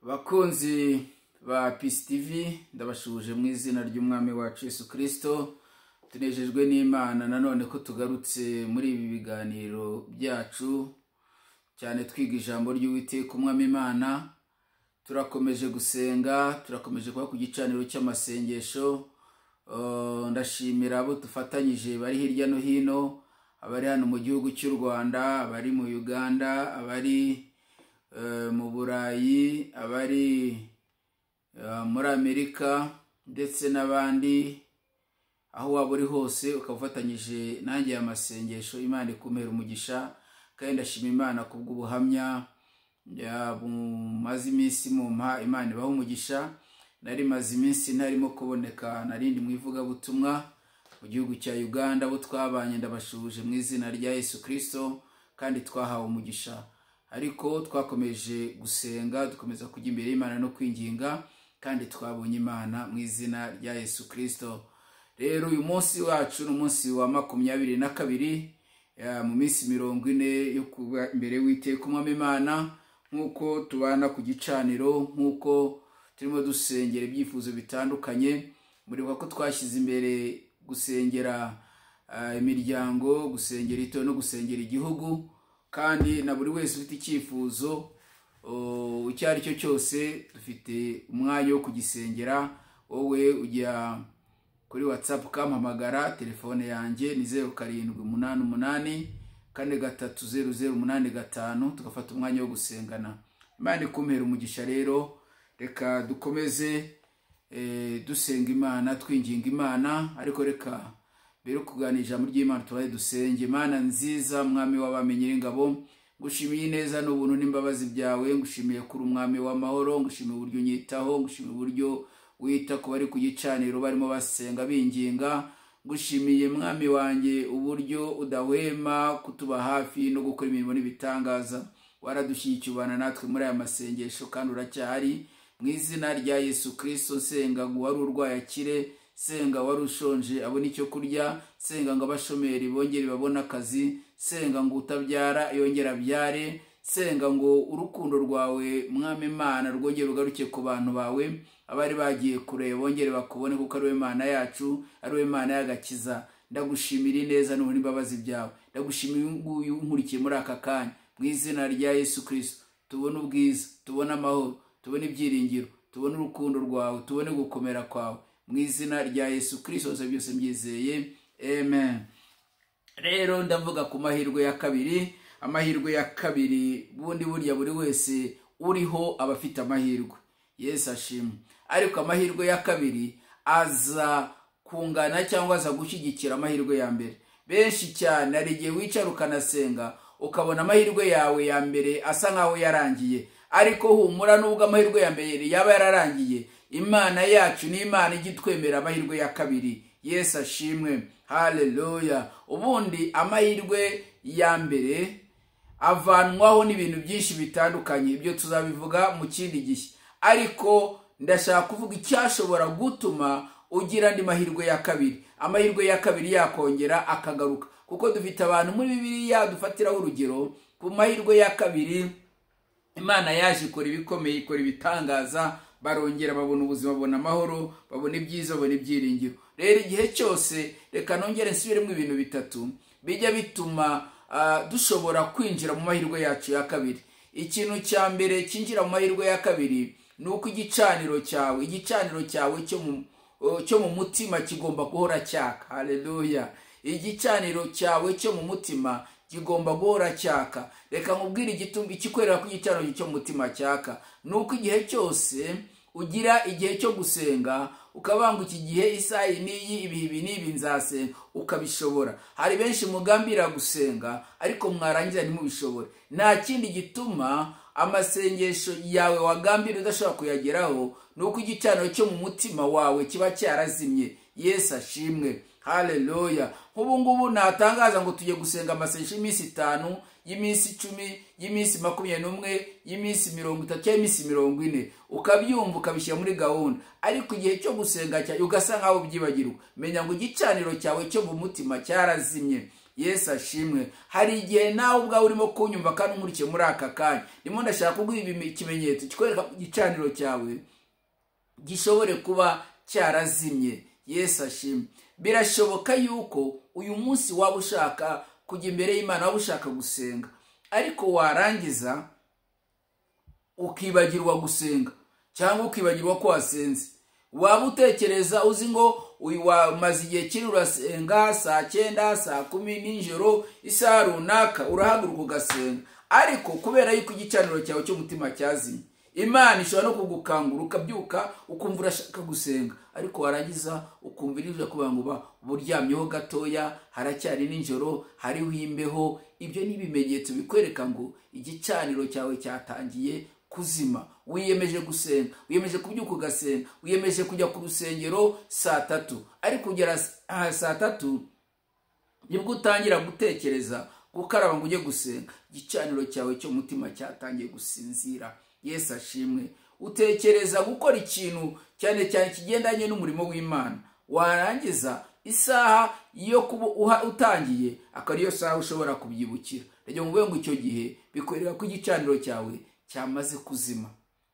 Bakunzi ba Peace TV, ndabashuje mu izina ry'Umwami wacu Yesu Kristo. Tunejejwe n'Imana nanone ko tugarutse muri ibi biganiro byacu, cyane twiga ijambo ry'Uwiteka Umwami Imana. Turakomeje gusenga, turakomeje kuba ku gicaniro cy'amasengesho. Ndashimira abo dufatanyije bari hirya no hino, abari hano mu gihugu cy'u Rwanda, abari mu Uganda, abari mu Burayi, abari muri Amerika ndetse n'abandi. Aho waba uri hose ukaba ufatanyije nanjye aya masengesho, Imana ikumpera umugisha. Kandi ndashima Imana kubw'ubuhamya bumaze iminsi mumpa, Imana ibaha umugisha. Nari maze iminsi ntarimo kuboneka, narindi mu ivugabutumwa mu gihugu cya Uganda. Abo twabanye ndabashuhuje mu izina rya Yesu Kristo, kandi twahawe umugisha. Ariko twakomeje gusenga, dukomeza kujya imbere y'Imana no kwinginga, kandi twabonye Imana mu izina rya Yesu Kristo. Rero uyu munsi wacu ni umunsi wa 22 mu minsi 40 yo kuba imbere y'Uwiteka Umwami Imana, nk'uko tubana ku gicaniro, nk'uko turimo dusengera ibyifuzo bitandukanye. Muribuka ko twashyize imbere gusengera imiryango, gusengera itorero no gusengera igihugu. Kandi na buri wese ufite icyifuzo icyo ari cyo cyose, dufite umwanya wo kugisengera. Wowe ujya kuri WhatsApp ukampamagara, telefone yanjye ni 0788 430 085, tugafata umwanya wo gusengana. Imana ikumpera umugisha. Rero reka dukomeze dusenga Imana, twinginga Imana. Ariko reka mbere yo kuganira ijambo ry'Imana tubaye dusenge. Imana nziza, Mwami w'abami Nyiringabo, ngushimiye neza n'ubuntu n'imbabazi byawe, ngushimiye kuri Umwami w'amahoro, ngushimiye uburyo unyitaho, ngushimiye uburyo wita ku bari ku gicaniro barimo basenga binginga, ngushimiye Mwami wanjye uburyo udahwema kutuba hafi no gukora imirimo n'ibitangaza. Waradushyigikiye ubana natwe muri aya masengesho kandi uracyahari. Mu izina rya Yesu Kristo nsenga ngo uwari urwaye akire, senga wari ushonje abone icyo kurya, senga ngo abashomeri bongere babone akazi, senga ngo utabyara yongere abyare, senga ngo urukundo rwawe Mwami Imana rwongere rugaruke ku bantu bawe, abari bagiye kure bongere bakubone, kuko ari wowe Imana yacu, ari wowe Imana y'agakiza. Ndagushimira ineza n'ubuntu n'imbabazi byawe, ndagushimira uyu nguyu unkurikiye muri aka kanya. Mu izina rya Yesu Kristo tubone ubwiza, tubone amahoro, tubone ibyiringiro, tubone urukundo rwawe, tubone gukomera kwawe. Mu izina rya Yesu Kristo byose mbyizeye, amen. Rero ndavuga ku mahirwe ya kabiri. Amahirwe ya kabiri, bundi burya buri wese uriho aba afite amahirwe, Yesu ashimwe. Ariko amahirwe ya kabiri aza kungana cyangwa aza gushyigikira amahirwe ya mbere. Benshi cyane hari igihe wicara ukanasenga ukabona amahirwe yawe ya mbere asa nkaho yarangiye, ariko humura, nubwo amahirwe ya mbere yaba yararangiye, Imana yacu ni Imana ijya itwemera amahirwe ya kabiri. Yesu ashimwe, haleluya. Ubundi amahirwe ya mbere avanwaho n'ibintu byinshi bitandukanye, ibyo tuzabivuga mu kindi gihe. Ariko ndashaka kuvuga icyashobora gutuma ugira andi mahirwe ya kabiri, amahirwe ya kabiri yakongera akagaruka. Kuko dufite abantu muri Bibiliya dufatiraho urugero ku mahirwe ya kabiri. Imana yaje ikora ibikomeye, ikora ibitangaza, barongera babona ubuzima, babona amahoro, babona ibyiza, babona ibyiringiro. Rero igihe cyose, reka nongere nsubiremo ibintu bitatu bijya bituma dushobora kwinjira mu mahirwe yacu ya kabiri. Ikintu cya mbere cyinjira mu mahirwe ya kabiri ni uko igicaniro cyawe, igicaniro cyawe cyo mu mutima kigomba guhora cyaka. Haleluya. Igicaniro cyawe cyo mu mutima kigomba guhora cyaka. Reka nkubwire ikikwereka ko igicaniro cyo mu mutima cyaka. Ni uko igihe cyose ugira igihe cyo gusenga, ukabanga iki gihe, isaha iyi n'iyi, ibihe ibi n'ibi nzasenga, ukabishobora. Hari benshi mugambira gusenga ariko mwarangiza ntimubishobore. Nta kindi gituma amasengesho yawe wagambira udashobora kuyageraho, ni uko igicaniro cyo mu mutima wawe kiba cyarazimye. Yesu ashimwe, haleluya. Nk'ubu ngubu natangaza ngo tujye gusenga amasengesho y'iminsi 5, y'iminsi 10, y'iminsi 21, y'iminsi 30 cyangwa iminsi 40, ukabyumva ukabishyira muri gahunda, ariko igihe cyo gusenga cyawe ugasa nkaho ubyibagirwa. Menya ngo igicaniro cyawe cyo mu mutima cyarazimye. Yesu ashimwe. Hari igihe nawe ubwawe urimo kunyumva kandi unkurikiye muri aka kanya, ndimo ndashaka kuguha ikimenyetso kikwereka ko igicaniro cyawe gishobore kuba cyarazimye. Yesu ashimwe. Birashoboka yuko uyu munsi waba ushaka kujya imbere y'Imana, waba ushaka gusenga, ariko warangiza ukibagirwa gusenga cyangwa ukibagirwa ko wasenze. Waba utekereza uzi ngo wamaze igihe kinini urasenga saa 9, saa 10 nijoro, isaha runaka urahaguruka ugasenga, ariko kubera yuko igicaniro cyawe cy'umutima cyazimye, Imana ishobora no kugukangura ukabyuka ukumva urashaka gusenga, ariko warangiza ukumva irije kuba ngo uburyamyeho gatoya, haracyari nijoro, hariho imbeho. Ibyo ni ibimenyetso bikwereka ngo igicaniro cyawe cyatangiye kuzima. Wiyemeje gusenga, wiyemeje kubyuka ugasenga, wiyemeje kujya ku rusengero saa 3, ariko ugera saa 3 nibwo utangira gutekereza gukaraba ngo ujye gusenga. Igicaniro cyawe cy'umutima cyatangiye gusinzira. Yesu ashimwe. Utekereza gukora ikintu cyane cyane kigendanye n'umurimo w'Imana, warangiza isaha yo kuba utangiye akaba ariyo saha ushobora kubyibukira. Rero ngo icyo gihe bikwereka ko igicaniro cyawe cyamaze kuzima.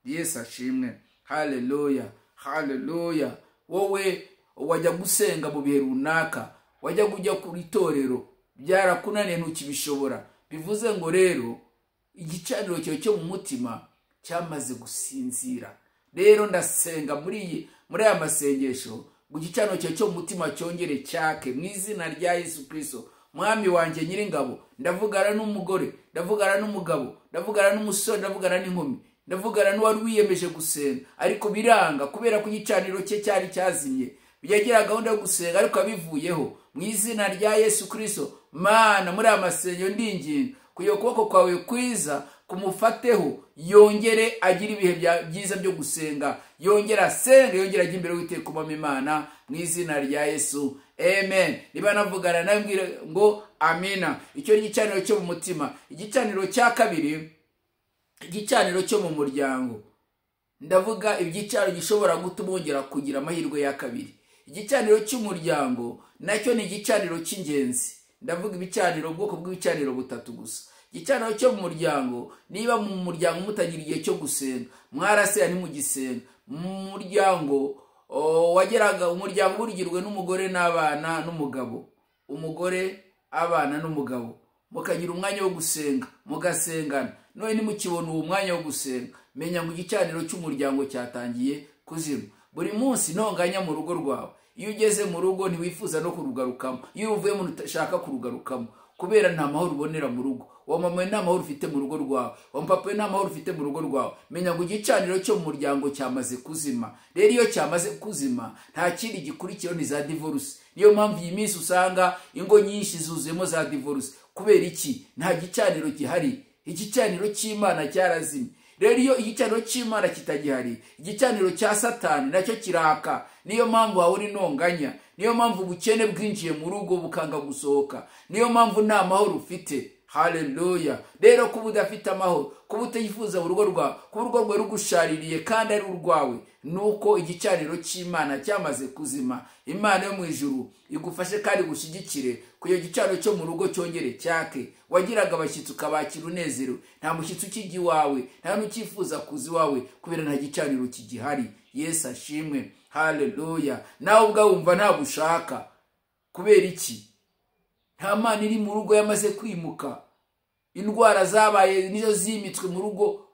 Yesu ashimwe. Haleluya, haleluya. Wowe wajya gusenga mu bihe runaka, wajya kujya ku itorero, byarakunaniye ntukibishobora. Bivuze ngo rero igicaniro cyawe cyo mu mutima cyamaze gusinzira. Rero ndasenga muri aya masengesho ngo igicaniro cyawe cyo mu mutima cyongere cyake mu izina rya Yesu Kristo. Mwami wanjye nyiringabo, ndavugana n'umugore, ndavugana n'umugabo, ndavugana n'umusore, ndavugana n'inkumi, ndavugana n'uwari wiyemeje gusenga ariko biranga kubera ko igicaniro cye cyari cyazimye. Yagira gahunda yo gusenga ariko abivuyeho. Mu izina rya Yesu Kristo, Mana, muri aya masengesho ndinginga kuyo kuboko kwawe kwiza kumufateho, yongere agira ibihe byiza byo gusenga, yongere asenge, yongere ajye imbere y'Uwiteka umwami Imana, mu izina rya Yesu, amen. Niba navugana nawe mbwire ngo amina. Icyo ni igicaniro cyo mu mutima. Igicaniro cya kabiri, igicaniro cyo mu muryango. Ndavuga igicaniro gishobora gutuma wongera kugira amahirwe ya kabiri. Igicaniro cy'umuryango nacyo ni igicaniro cy'ingenzi. Ndavuga ibicaniro, ubwoko bw'ibicaniro butatu gusa. Igicaniro cyo mu muryango, niba mu muryango mutagira igihe cyo gusenga, mwarasera ntimugisenga. Mu muryango wageraga umuryango urugirwe n'umugore n'abana n'umugabo, umugore abana n'umugabo, mukagira umwanya wo gusenga, mugasengana. None nimukibona uwo mwanya wo gusenga, menya ngo igicaniro cy'umuryango cyatangiye kuzima. Buri munsi ntonganya mu rugo rwawe. Iyo ugeze mu rugo ntiwifuza no kurugarukamo, iyo uvuyemo utashaka kurugarukamo kubera nta mahoro ubonera mu rugo. Wa mama nta mahoro ufite mu rugo rwawe, wa papa nta mahoro ufite mu rugo rwawe. Menya ngo igicaniro cyo mu muryango cyamaze kuzima. Rero iyo cyamaze kuzima nta kindi gikurikira, ni za divorce. Niyo mpamvu iyi minsi usanga ingo nyinshi zuzuyemo za divorce. Kubera iki? Nta gicaniro gihari. Igicaniro cy'Imana cyarazimye. Rero iyo igicaniro cy'Imana kitagihari, igicaniro cya Satani nacyo kiraka. Niyo mpamvu hahora intonganya, niyo mpamvu ubukene bwinjiye mu rugo bukanga gusohoka, niyo mpamvu nta mahoro ufite. Haleluya. Rero kuba udafite amahoro, kuba utifuza urugo rwawe, kuba urugo rwawe rugushaririye kandi ari urwawe, nuko igicaniro cy'Imana cyamaze kuzima. Imana yo mu ijuru igufashe kandi igushyigikire kuyo gicaniro cyo mu rugo cyongere cyake. Wagiraga abashyitsi ukabakira unezerewe, nta mushyitsi ukijya iwawe, nta n'ucyifuza kuza iwawe kubera nta gicaniro kigihari. Yesu ashimwe. Haleluya. Nawe ubwawe wumva ntabwo ushaka. Kubera iki? Nta Mana iri mu rugo, yamaze kwimuka. Indwara zabaye nizo zimitswe mu rugo.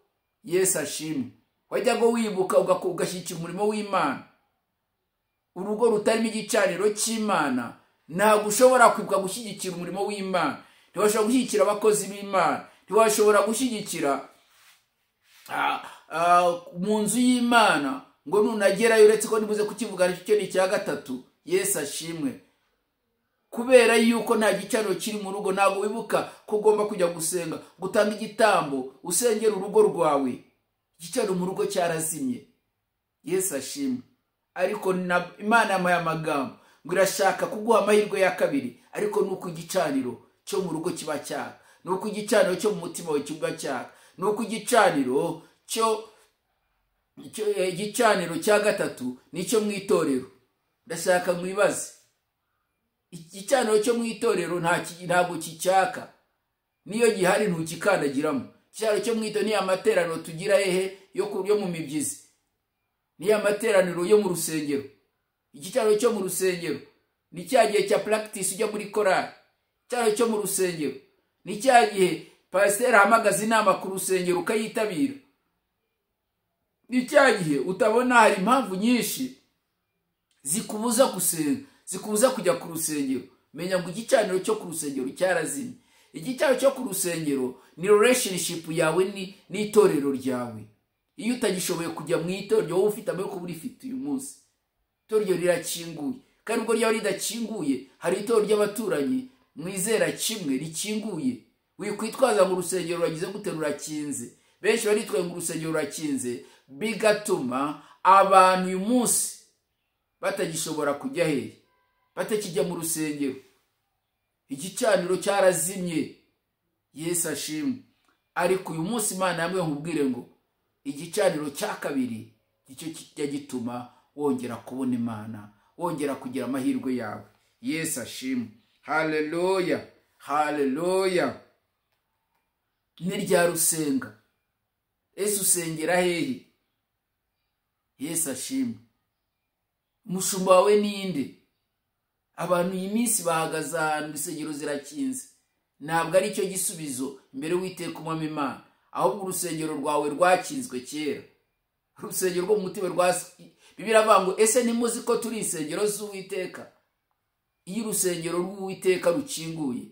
Yesu ashimwe. Wajyaga wibuka ugashyigikira umurimo w'Imana. Urugo rutarimo igicaniro cy'Imana ntabwo ushobora kwibuka gushyigikira umurimo w'Imana, ntiwashobora gushyigikira abakozi b'Imana, ntiwashobora gushyigikira mu nzu y'Imana ngo nunagerayo, uretse ko nibuze kukivuga icyo ni icya gatatu. Yesu ashimwe. Kubera yuko nta gicaniro kiri mu rugo, ntabwo wibuka ko ugomba kujya gusenga, gutanga igitambo, usengera urugo rwawe. Igicaniro mu rugo cyarazimye. Yesu ashimwe. Ariko Imana yamuhaye amagambo ngo irashaka kuguha amahirwe ya kabiri, ariko nuko igicaniro cyo mu rugo kiba cyaka, nuko igicaniro cyo mu mutima wawe kiba cyaka, nuko igicaniro cyo igicaniro cya gatatu nicyo mu itorero. Ndashaka mwibaze, Igicaniro cyo mu itorero ntabwo kicyaka, niyo gihari ntukikandagiramo. Igicaniro cyo mu itorero ni amateraniro tugira hehe yo mu mibyizi, ni amateraniro yo mu rusengero. Igicaniro cyo mu rusengero ni cya gihe cya practice ujya muri korali. Igicaniro cyo mu rusengero ni cya gihe pasiteri ahamagaza inama ku rusengero ukayitabira. Ni cya gihe utabona hari impamvu nyinshi zikubuza gusenga, zikubuza kujya ku rusengero. Menya ngo igicaniro cyo ku rusengero cyarazimye. Igicaniro cyo ku rusengero ni relationship yawe n'itorero ryawe. Iyo utagishoboye kujya mu itorero, wowe ufite amaboko urifite uyu munsi, itorero rirakinguye. Kandi ubwo ryaba ridakinguye, hari itorero ry'abaturanyi mwizera kimwe rikinguye. Wikwitwaza ngo urusengero ruragize gute, rurakinze. Benshi baritwaye ngo urusengero rurakinze, bigatuma abantu uyu munsi batagishobora kujya hehe, batakijya mu rusengero. Igicaniro cyarazimye. Yesu ashimwe. Ariko uyu munsi Imana yamwe nkubwire ngo igicaniro cya kabiri icyo kijya gituma wongera kubona Imana, wongera kugira amahirwe yawe. Yesu ashimwe. Haleluya, haleluya. Ni rya rusenga. Ese usengera hehe? Yesu ashimwe. Umushumba wawe ninde? Abantu iyi minsi bahagaze ahantu insengero zirakinze. Ntabwo ari cyo gisubizo imbere w'Uwiteka Umwami Imana, ahubwo urusengero rwawe rwakinzwe kera. Urusengero rwo mu mutima rwa Bibiliya iravuga ngo ese ntimuzi ko turi insengero z'Uwiteka? Iyo urusengero rw'Uwiteka rukinguye,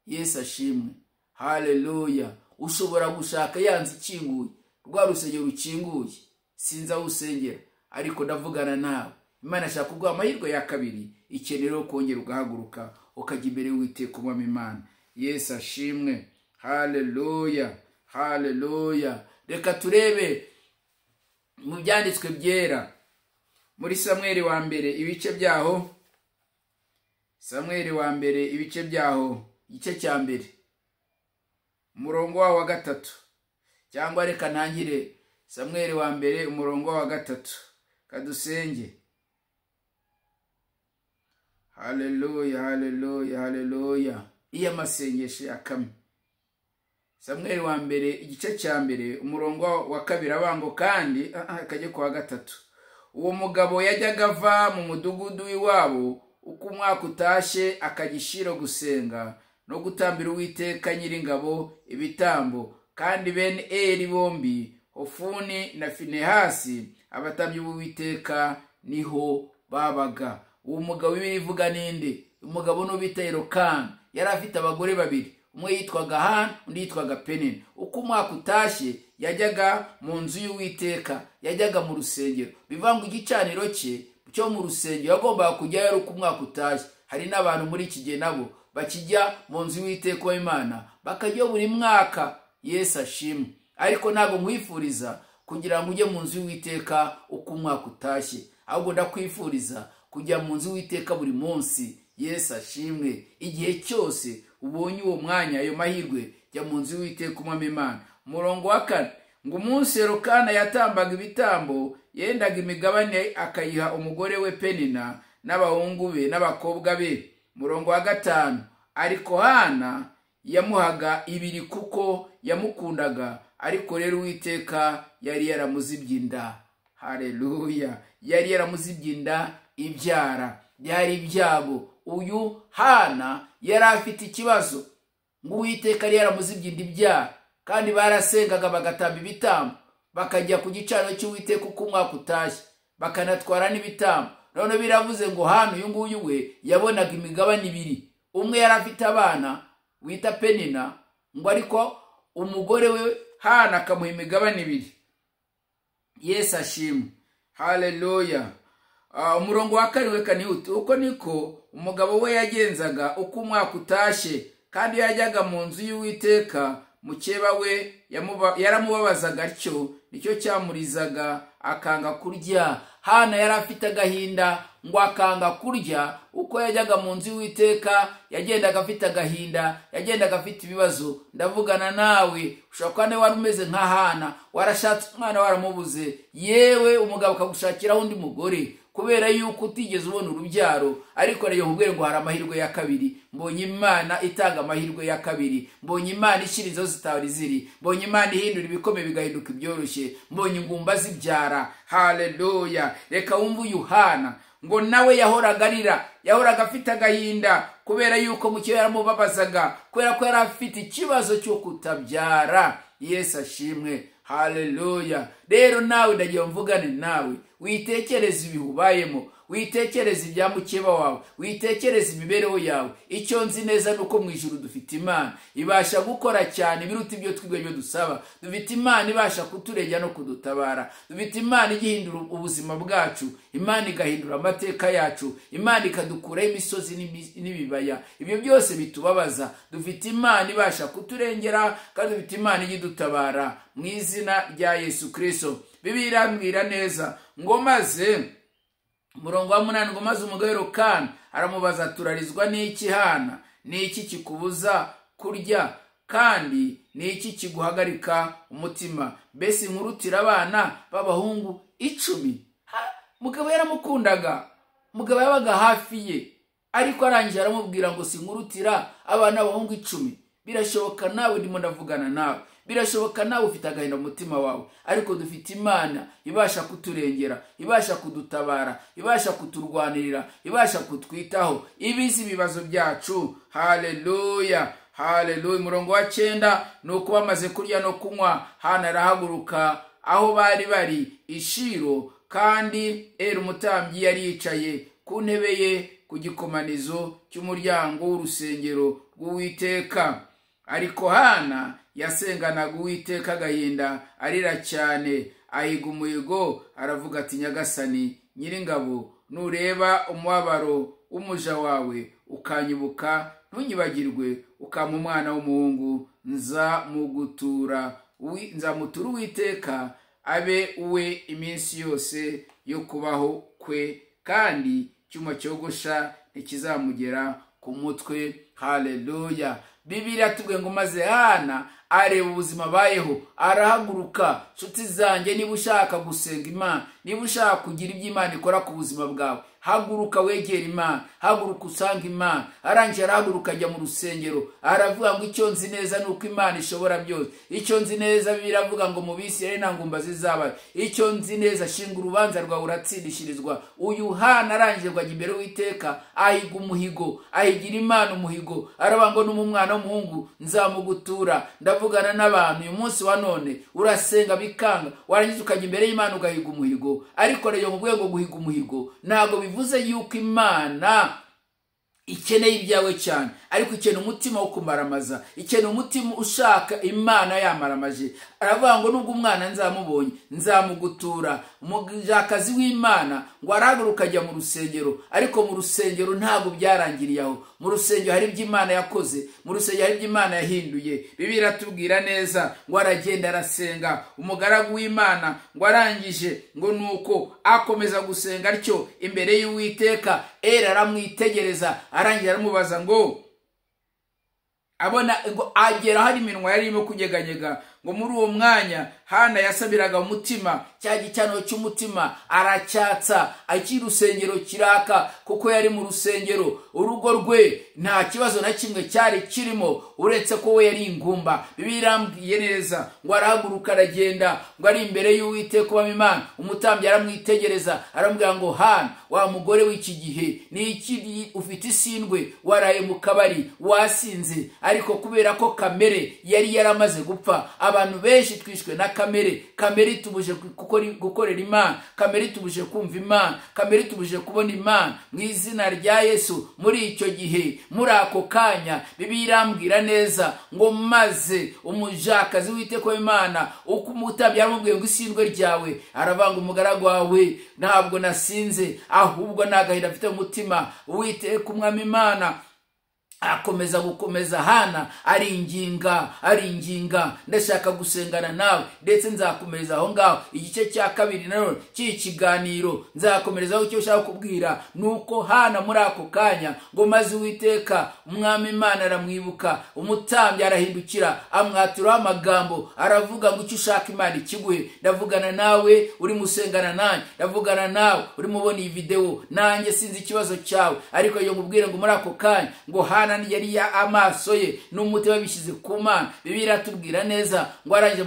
Yesu ashimwe. Haleluya. Ushobora gushaka yanze ikinguye, rwa rusengero rukinguye. Sinzi aho usengera, ariko ndavugana nawe. Imana ashaka kuguha amahirwe ya kabiri, ikenera kongera ugahaguruka ukajya imbere y'Uwiteka Umwami Imana. Yesu ashimwe. Haleluya, haleluya. Reka turebe mu byanditswe byera muri Samweli wa mbere ibice byaho. Samweli wa mbere ibice byaho, igice cya mbere umurongo wa 3, cyangwa reka ntangire Samweli wa mbere umurongo wa 3. Kadusenge. Haleluya, haleluya, haleluya. Iyo amasengesho yakamye. Samweli wa mbere igice cya mbere umurongo wa 2 abango kandi akajye kwa 3. Uwo mugabo yajyaga ava mu mudugudu w'iwabo uko umwaka utashe akagishiro gusenga no gutambira Uwiteka Nyiringabo ibitambo. Kandi bene Eli bombi, Hofuni na Finehasi, abatambyi b'Uwiteka niho babaga. Uwo mugabo bivuga ninde? Umugabo no bita Elokana. Yari afite abagore babiri, umwe yitwaga Hana, undi yitwaga Penina. Uko umwaka utashe yajyaga mu nzu y'Uwiteka, yajyaga mu rusengero. Bivuga ngo igicaniro cye cyo mu rusengero yagombaga kujyayo uko umwaka utashe. Hari n'abantu muri iki gihe nabo bakijya mu nzu y'Uwiteka w'Imana, bakajya buri mwaka. Yesu ashimwe. Ariko ntabwo nkwifuriza kugira ngo ujye mu nzu y'Uwiteka uko umwaka utashye, ahubwo ndakwifuriza kujya mu nzu y'Uwiteka buri munsi. Yesu ashimwe. Igihe cyose ubonye uwo mwanya, ayo mahirwe, jya mu nzu y'Uwiteka Umwami Imana. Umurongo wa 4 ngo umunsi Elokana yatambaga ibitambo, yendaga imigabane akayiha umugore we Penina n'abahungu be n'abakobwa be. Umurongo wa 5 ariko Hana yamuhaga ibiri kuko yamukundaga, ariko rero Uwiteka yari yaramuzibye inda. Haleluya. Yari yaramuzibye inda ibyara. Byari ibyago. Uyu Hana yari afite ikibazo ngo Uwiteka yari yaramuzibye inda ibyara, kandi barasengaga bagatamba ibitambo, bakajya ku gicaniro cy'Uwiteka uko umwaka utashye, bakanatwara n'ibitambo. None biravuze ngo Hana uyu nguyu we yabonaga imigabane ibiri. Umwe yari afite abana wita Penina, ngo ariko umugore we Hana akamuha imigabane ibiri. Yesu ashimwe. Haleluya. Umurongo wa 7 kanihute. Uko niko umugabo we yagenzaga uko umwaka utashye, kandi yajyaga mu nzu y'Uwiteka, mukeba we yaramubabazaga atyo, nicyo cyamurizaga akanga kurya. Hana yari afite agahinda ngo akanga kurya. Uko yajyaga mu nzu y'Uwiteka yagendaga afite agahinda, yagendaga afite ibibazo. Ndavugana nawe, ushobora kuba nawe wari umeze nka Hana, warashatse umwana waramubuze, yewe umugabo akagushakiraho undi mugore. kubera yuko utigeze ubona urubyaro. Ariko rero nkubwire ngo hari amahirwe ya kabiri. Mbonye Imana itanga amahirwe ya kabiri, mbonye Imana ishyira inzo zitari ziri, mbonye Imana ihindura ibikomeye bigahinduka ibyoroshye, mbonye ingumba zibyara. Haleluya! Reka wumve Yohana ngo nawe yahoraga arira, yahoraga afite agahinda kubera yuko mukeba yaramubabazaga, kubera ko yari afite ikibazo cyo kutabyara. Yesu ashimwe. Haleluya! Rero nawe ndagiye mvugane nawe, witekereze ibihe ubayemo, witekereze ibya mukeba wawe, witekereze imibereho yawe. Icyo nzi neza ni uko mu ijuru dufite Imana ibasha gukora cyane biruta ibyo twibwe byo dusaba. Dufite Imana ibasha kuturengera no kudutabara. Dufite Imana igihindura ubuzima bwacu, Imana igahindura amateka yacu, Imana ikadukuraho imisozi n'ibibaya, ibyo byose bitubabaza. Dufite Imana ibasha kuturengera kandi dufite Imana igidutabara mu izina rya Yesu Kristo. Bibiliya irambwira neza ngo maze umurongo wa 8 ngo maze umugabo Elukana aramubaza, turarizwa n'iki Hana? Ni iki kikubuza kurya? Kandi ni iki kiguhagarika umutima? Mbese inkurutira abana b'abahungu 10? Mugabo yaramukundaga, mugabo yabaga hafi ye, ariko arangije aramubwira ngo sinkurutira abana b'abahungu 10. Birashoboka nawe ndimo ndavugana nawe, birashoboka nawe ufite agahinda mu mutima wawe, ariko dufite Imana ibasha kuturengera, ibasha kudutabara, ibasha kuturwanirira, ibasha kutwitaho, ibizi ibibazo byacu. Haleluya, haleluya. Umurongo wa 9 nuko bamaze kurya no kunywa, Hana arahaguruka aho bari bari i Shilo, kandi Eli umutambyi yari yicaye ku ntebe ye ku gikomanizo cy'umuryango w'urusengero rw'Uwiteka. Ariko Hana yasenganaga Uwiteka agahinda, arira cyane, ahiga umuhigo, aravuga ati, Nyagasani Nyiringabo, nureba umubabaro w'umuja wawe ukanyibuka, ntunyibagirwe, ukampa umwana w'umuhungu, nzamutura Uwiteka abe uwe iminsi yose yo kubaho kwe, kandi icyuma cyogosha ntikizamugera ku mutwe. Haleluya! Bibiliya tubwiye ngo maze Hana areba ubuzima bayeho, arahaguruka. Nshuti zanjye, niba ushaka gusenga Imana, niba ushaka kugira ibyo Imana ikora ku buzima bwawe, haguruka wegera Imana, haguruka usanga Imana. Arangije arahaguruka ajya mu rusengero, aravuga ngo icyo nzi neza ni uko Imana ishobora byose. Icyo nzi neza, biravuga ngo mu Bisirayeli nta ngumba zizaba. Icyo nzi neza, shinga urubanza rwawe uratsindishirizwa. Uyu Hana arangije ngo ajya imbere y'Uwiteka, ahiga umuhigo, ahigira Imana umuhigo, aravuga ngo n'umwana w'umuhungu nzamugutura. Ndavugana n'abantu uyu munsi wa none, urasenga bikanga, warangiza ukajya imbere y'Imana ugahiga umuhigo. Ariko rero mu rwego guhiga umuhigo ntabwo bivuze yuko Imana ikeneye ibyawe cyane, ariko ikeneye umutima wo kumaramaza, ikeneye umutima ushaka Imana yamaramaje. Aravuga ngo nubwo umwana nzamubonye nzamugutura. Umujakazi w'Imana ngo arahaguruka ajya mu rusengero, ariko mu rusengero ntabwo byarangiriye aho. Mu rusengero hari ibyo Imana yakoze, mu rusengero hari ibyo Imana yahinduye. Bibiliya iratubwira neza ngo aragenda arasenga. Umugaragu w'Imana ngo arangije ngo nuko akomeza gusenga atyo imbere y'Uwiteka, Eli aramwitegereza, arangira aramubaza ngo abona ngo agera hari iminwa yari irimo kunyeganyega. Ngo muri uwo mwanya Hana yasabiraga umutima, cya gicaniro cy'umutima aracyatsa, akiri urusengero kiraka, kuko yari mu rusengero. Urugo rwe nta kibazo na kimwe cyari kirimo, uretse ko we yari ingumba. Bibiliya irambwiye neza ngo arahaguruka aragenda, ngo ari imbere y'Uwiteka ubamo Imana. Umutambyi aramwitegereza, aramubwira ngo Hana, wa mugore w'iki gihe, ni iki ufite isindwe, waraye mu kabari, wasinze? Ariko kubera ko kamere yari yaramaze gupfa, abantu benshi twishwe na kamere. Kamere itubuje gukorera Imana, kamere itubuje kumva Imana, kamere itubuje kubona Imana. Mu izina rya Yesu, muri icyo gihe, muri ako kanya, Bibiliya irambwira neza ngo maze umujakazi w'Uwiteka w'Imana, uko umutambyi yaramubwiye ngo isindwe ryawe, aravanga umugaragu wawe, ntabwo nasinze, ahubwo ni agahinda afite mu mutima. Uwiteka umwami Imana Akomeza gukomeza Hana, aringinga, aringinga. Ndashaka gusengana nawe, ndetse nzakomereza aho ngaho igice cya kabiri nanone cy'iki kiganiro nzakomerezaho. Icyo ushaka kubwira ni uko Hana muri ako kanya ngo maze Uwiteka Umwami Imana aramwibuka, umutambyi arahindukira amwaturaho amagambo, aravuga ngo icyo ushaka Imana ikiguhe. Ndavugana nawe urimo usengana nanjye, ndavugana nawe urimo ubona iyi videwo, nanjye sinzi ikibazo cyawe, ariko iyo nkubwire ngo muri ako kanya ngo Hana yari ya amaso ye n'umutima bishyize ku Mana. Bibiliya iratubwira neza ngo arangije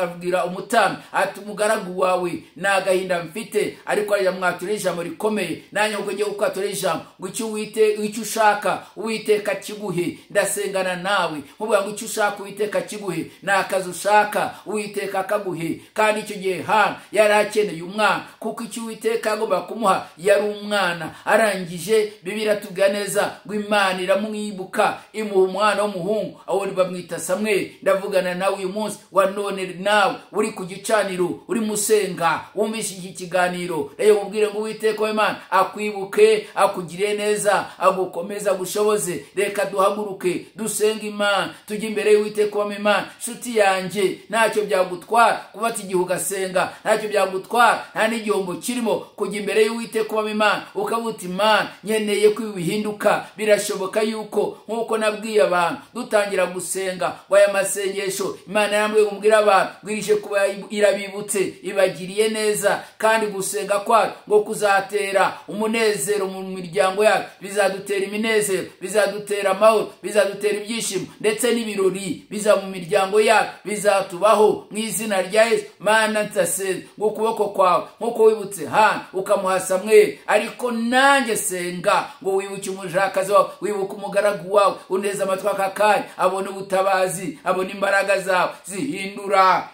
abwira umutambyi ati umugaragu wawe ni agahinda mfite, ariko aramwatura ijambo rikomeye. Nanjye ubwo ngiye kukwatura ijambo ngo icyo ushaka Uwiteka akiguhe. Ndasengana nawe nkuvuga ngo icyo ushaka Uwiteka akiguhe, ni akazi ushaka Uwiteka akaguhe. Kandi icyo gihe Hana yari akeneye umwana, kuko icyo Uwiteka agomba kumuha yari umwana. Arangije Bibiliya iratubwira neza ngo Imana iramwibuka imuha umwana w'umuhungu, aho bamwita Samweli. Ndavugana nawe uyu munsi wa none, nawe uri ku gicaniro urimo usenga wumvise iki kiganiro, rero mubwire ngo Uwiteka w'Imana akwibuke, akugirire neza, agukomeze, agushoboze. Reka duhaguruke dusenge Imana, tujye imbere y'Uwiteka w'Imana. Nshuti yanjye, ntacyo byagutwara kubata igihe ugasenga, ntacyo byagutwara, nta n'igihombo kirimo kujya imbere y'Uwiteka w'Imana ukavuga Imana nkeneye ko bihinduka. Birashoboka yuko nkuko nabwiye abantu dutangira gusenga ngo aya masengesho Imana yambwiye kumbwira abantu bwirije kuba irabibutse, ibagiriye neza, kandi gusenga kwacu ngo kuzatera umunezero mu miryango yacu, bizadutera iminezero, bizadutera amahoro, bizadutera ibyishimo ndetse n'ibirori biza mu miryango yacu, bizatubaho mu izina rya Yesu. Mana ntasenga ngo ukuboko kwawe nkuko wibutse Hana ukamuha Samweli, ariko nanjye senga ngo wibuke umujakazi wawe, wibuke umugaragu wawe, uneze amatwi aka kanya abone ubutabazi, abone imbaraga zawe zihindura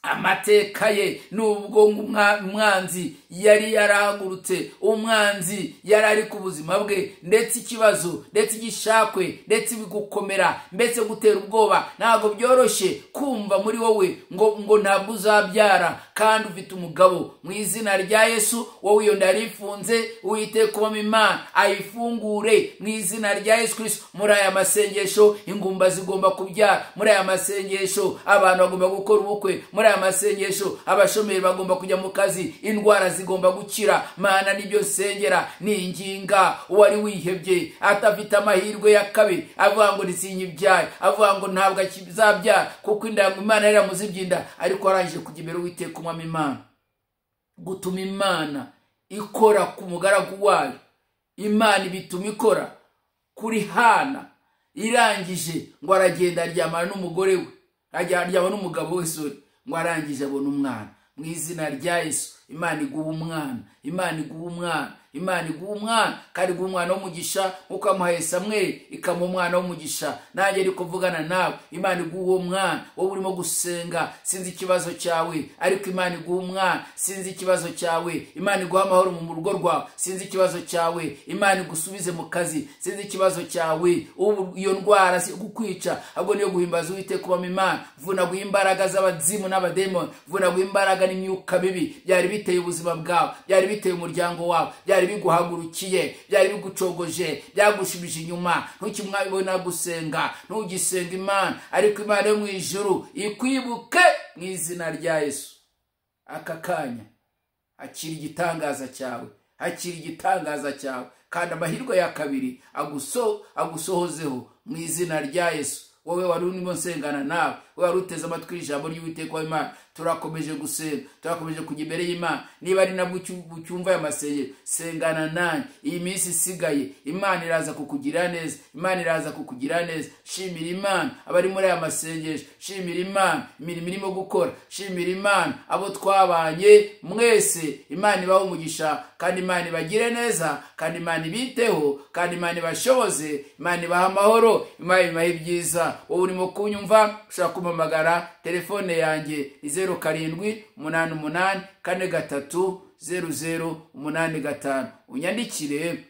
amateka ye. Nubwo umwanzi yari yarahagurutse, umwanzi yari ari ku buzima bwe, ndetse ikibazo, ndetse igishakwe, ndetse bigukomera, ndetse gutera ubwoba, ntabwo byoroshye kumva muri wowe ngo ntabwo uzabyara kandi ufite umugabo. Mu izina rya Yesu wowe iyo nda yarifunze, Uwiteka ubamo Imana ayifungure mu izina rya Yesu Kristo. Muri aya masengesho ingumba zigomba kubyara, muri aya masengesho abantu bagomba gukora ubukwe, muri aya masengesho abashomeri bagomba kujya mu kazi, indwara zigomba gukira. Mana nibyo nsengera, ninginga uwari wihebye atafite amahirwe ya kabiri, avuga ngo nsinyibyaye, avuga ngo ntabwo akizabyara kuko inda Imana yaramuzibye inda, ariko arangije kujya imbere Uwiteka Umwami Imana, gutuma Imana ikora ku mugaragu wayo. Imana ibituma ikora kuri Hana. Irangije ngo aragenda aryamana n'umugore we, aryamana n'umugabo we, sorry, ngo arangije abona umwana. Mu izina rya Yesu Imana iguha umwana, Imana iguha umwana, Imana iguha umwana, kandi iguha umwana w'umugisha nkuko yamuhaye Samweli ikamuha umwana w'umugisha. Nanjye ari kuvugana nawe, Imana iguha uwo mwana. Wowe urimo gusenga sinzi ikibazo cyawe, ariko Imana iguha umwana. Sinzi ikibazo cyawe, Imana iguha amahoro mu rugo rwawe. Sinzi ikibazo cyawe, Imana igusubize mu kazi. Sinzi ikibazo cyawe, ubu iyo ndwara si kukwica, ahubwo niyo guhimbaza Uwiteka ubamo Imana. Vunaguha imbaraga z'abazimu n'abademoni, vunaguha imbaraga n'imyuka mibi byari biteye ubuzima bwawe, byari biteye umuryango wawe, byari biguhagurukiye, byari bigucogoje, byagushubije inyuma. Ntukimwabona gusenga, ntugisenga Imana, ariko Imana yo mu ijuru ikwibuke mu izina rya Yesu. Aka kanya akira igitangaza cyawe, akira igitangaza cyawe, kandi amahirwe ya kabiri agusohozeho mu izina rya Yesu. Wowe wari urimo nsengana nawe, wowe wari uteze amatwi ijambo ry'Uwiteka w'Imana, turakomeje gusenga, turakomeje kujya imbere y'Imana. Niba ari nabwo ucyumva aya masengesho, sengana nanjye. Iyi minsi isigaye Imana iraza kukugira neza, Imana iraza kukugira neza. Shimira Imana abari muri aya masengesho, shimira Imana imirimo irimo gukora, shimira Imana abo twabanye mwese. Imana ibahe umugisha, kandi Imana ibagire neza, kandi Imana ibiteho, kandi Imana ibashoboze, Imana ibahe amahoro, Imana ibahe ibyiza. Wowe urimo kunyumva ushaka kumpamagara, telefone yanjye ni 07 88 43 00 85. Unyandikire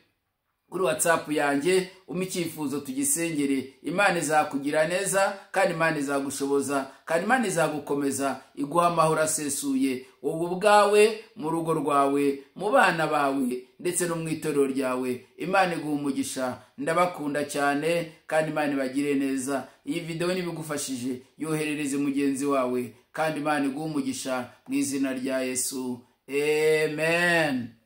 Kuri WhatsApp yanjye umpe icyifuzo tugisengere. Imana izakugira neza, kandi Imana izagushoboza, kandi Imana izagukomeza, iguha amahoro asesuye wowe ubwawe, mu rugo rwawe, mu bana bawe, ndetse no mu itorero ryawe. Imana iguha umugisha. Ndabakunda cyane, kandi Imana ibagire neza. Iyi videwo nibigufashije, yoherereze mugenzi wawe, kandi Imana iguha umugisha mu izina rya Yesu. Amen.